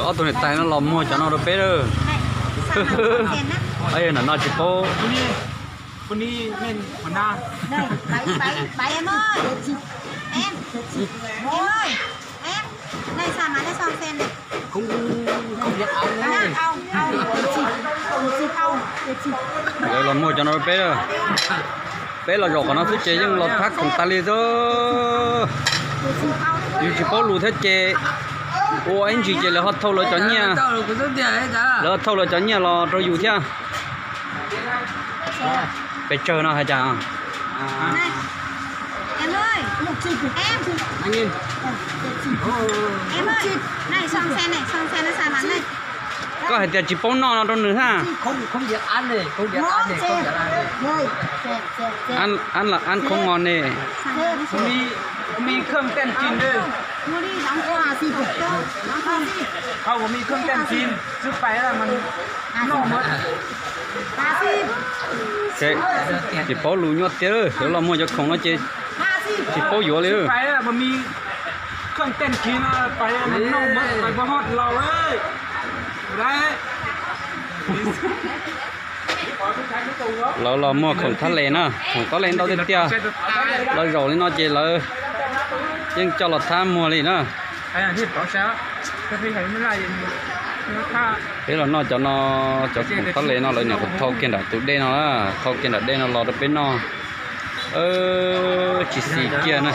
Ob tug niam tais no los muag cov no rau peb lawm. Yog no no tsis paub. Lawv los muag cov no rau peb lawm. Peb los zaum qhov no xwb ces yeej los thab khoom tas li xwb. Yus tsis paub lus thiab ces ua ib ntsis ces lawv ho thauj lawv cov nyiaj, lawv ho thauj lawv cov nyiaj los rau yus thiab. Pes tsawg no hais cas? Koj hais tias tsis paub noj no rau nws hab. Ab khoob no ne. Tsis paub lus nyuaj tiag, lawv los muag cov khoom no ces tsis paub yuav li. Lawv los muag khoom thab les na, khoom thab les ntau tiag tiag. Lawv zaum li no ces lawv yeej coj los thab muag li na. Peb los noj cov no, cov khoom thab les no lawv nyuam qhuav thau kiag nram tus dej no, thau kiag nram dej no los rau peb noj. Tsis xis kiag na.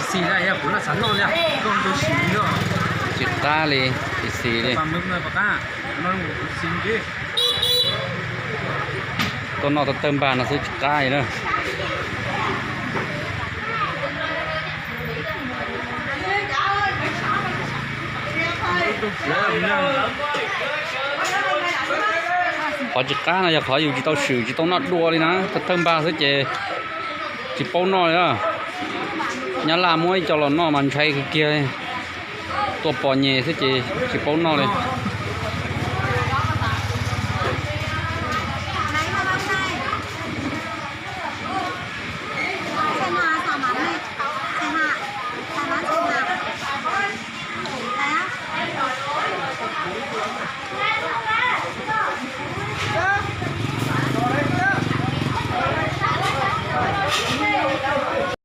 Tsis qab li, tsis xis li. Tuaj noj tawg tawg npag no xwb tsis qab li na. Qhov tsis qab no yog qhov yus tsis tau swm tsis tau noj dua li na, tawg tawg npag xwb ces tsis paub noj li na. Nyab laj muab ib co los noj mas ntshai kiag, tuaj pos nyem xwb ces tsis paub noj li.